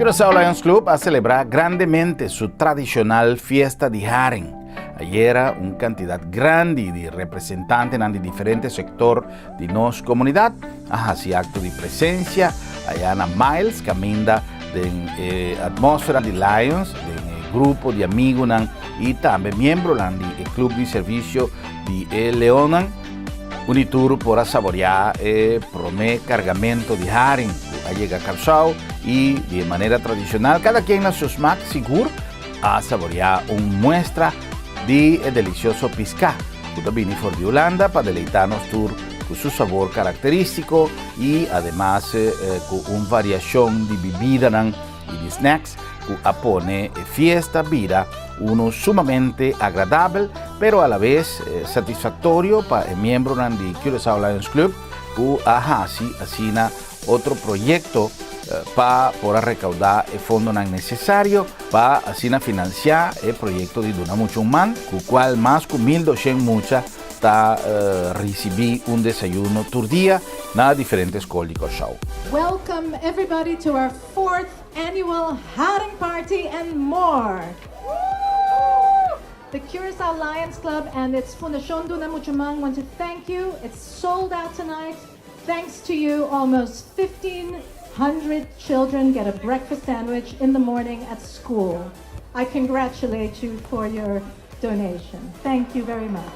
Curaçao Lions Club a selebrá grandemente su tradishonal Fiesta di Haring. Ayera un kantidat grandi di representantenan di diferente sektor di nos komunidat a hasi akto di presensia aya na Miles kaminda den e atmósfera di Lions, den e grupo di amigunan i tambe miembronan di e Club di Servisio di e Leonnan. Unitur por a saboreá e promé kargamento di haring ku a yega Kòrsou i di e manera tradishonal kada ken na su smak sigur a saboreá un muestra di e delisioso piská ku ta bini for di Hulanda pa deleitá nos tur ku su sabor karakterístiko i ademas ku un variashon di bibidanan i di snacks ku a pone e fiesta bira unu sumamente agradabel pero alabes satisfaktorio pa e miembronan di Curaçao Lions Club ku a hasi asina otro proyekto pa por a rekaudá e fondonan nesesario pa asina finansiá e proyekto di Duna Mucha un Man ku kual mas ku 1200 mucha ta risibí un desayuno tur dia na diferente skol di Kòrsou. Welcome everybody to our fourth annual Haring Party and more! The Curaçao Lions Club and its Fundashon Duna Mucha Man want to thank you, it's sold out tonight, thanks to you almost 1500 children get a breakfast sandwich in the morning at school. I congratulate you for your donation. Thank you very much.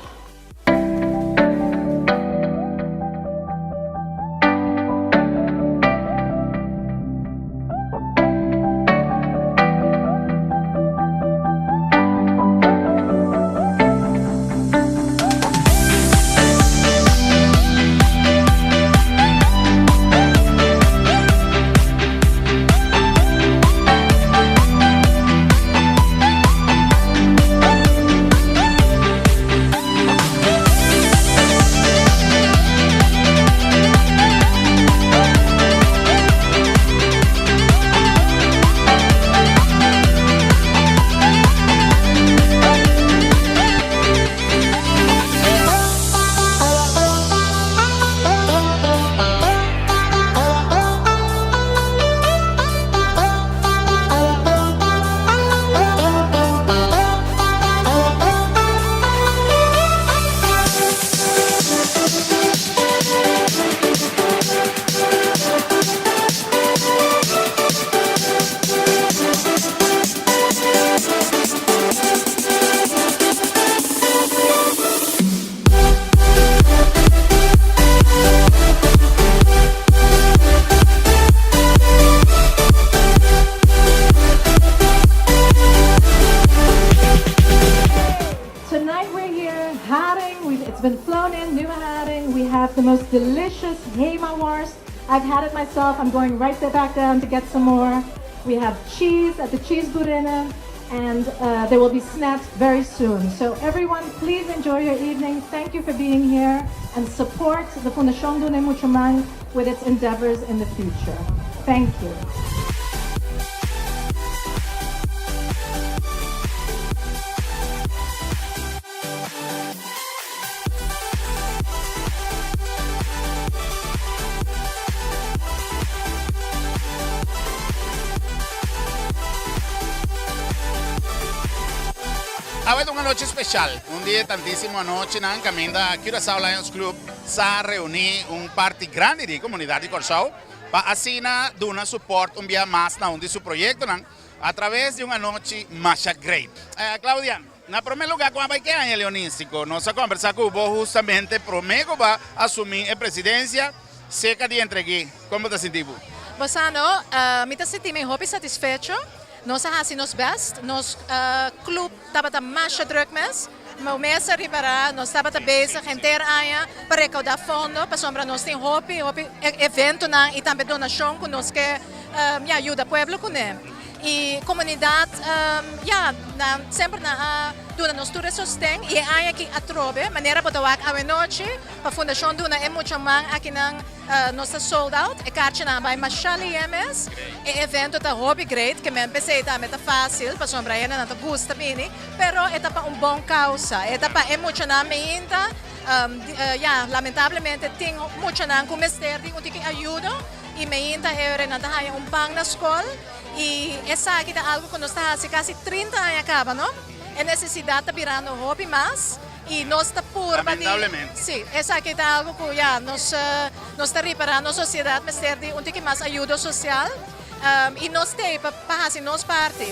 Tonight we're here haring, we've, it's been flown in, new haring. We have the most delicious Hema worst. I've had it myself. I'm going right there back down to get some more. We have cheese at the Cheese Burina, and there will be snacks very soon. So everyone, please enjoy your evening. Thank you for being here and support the Fundashon Duna Mucha Man with its endeavors in the future. Thank you. Awe ta un anochi special, un di e tantisimo anochinan caminda Curaçao Lions Club sa reuni un parti grandi di e comunidad di Corsou pa asina duna support un bia mas na un di su proyectonan a traves di un anochi masha great. Claudia. Na promé lugá ku a bai ke aña leonístiko, nos a kombersá ku bo hustamente promé ku bo a asumí e presidensia seka di entreg'é. Kon bo ta sinti bo? Bo sa no, mi ta sinti mi hopi satisfecho. Nos a hasi nos bèst. Nos klup tabata masha drùk mes. Mi mes a ripará nos tabata bezig henter aña pa rekoudá fondo pasobra nos tin hopi hopi eventonan i tambe donashon ku nos ke ya yuda pueblo kuné. I komunidat ya nan semper nan a duna nos tur e sosten i e aña aki atrobe manera bo ta wak awenochi pa fundashon duna e mucha man akinan nos ta sold out e karchinan a bai masha lihe mes e evento ta hopi great ke men p'esei tambe ta fasil pasobra hendenan ta gusta bini pero e ta pa un bon kausa e ta pa e muchanan meinta ya lamentablemente tin muchanan ku mester di un tiki ayudo i meinta e ora nan ta haña un pan na skol. I esaki ta algu ku nos ta hasi kasi 30 aña kaba, no? E nesesidat ta birando hopi mas i nos ta purba di. Lamentablemente. Sí, esaki ta algu ku ya nos ta ripará nos sosiedat mester di un tiki mas ayudo sosial i nos t'ei pa hasi nos parti.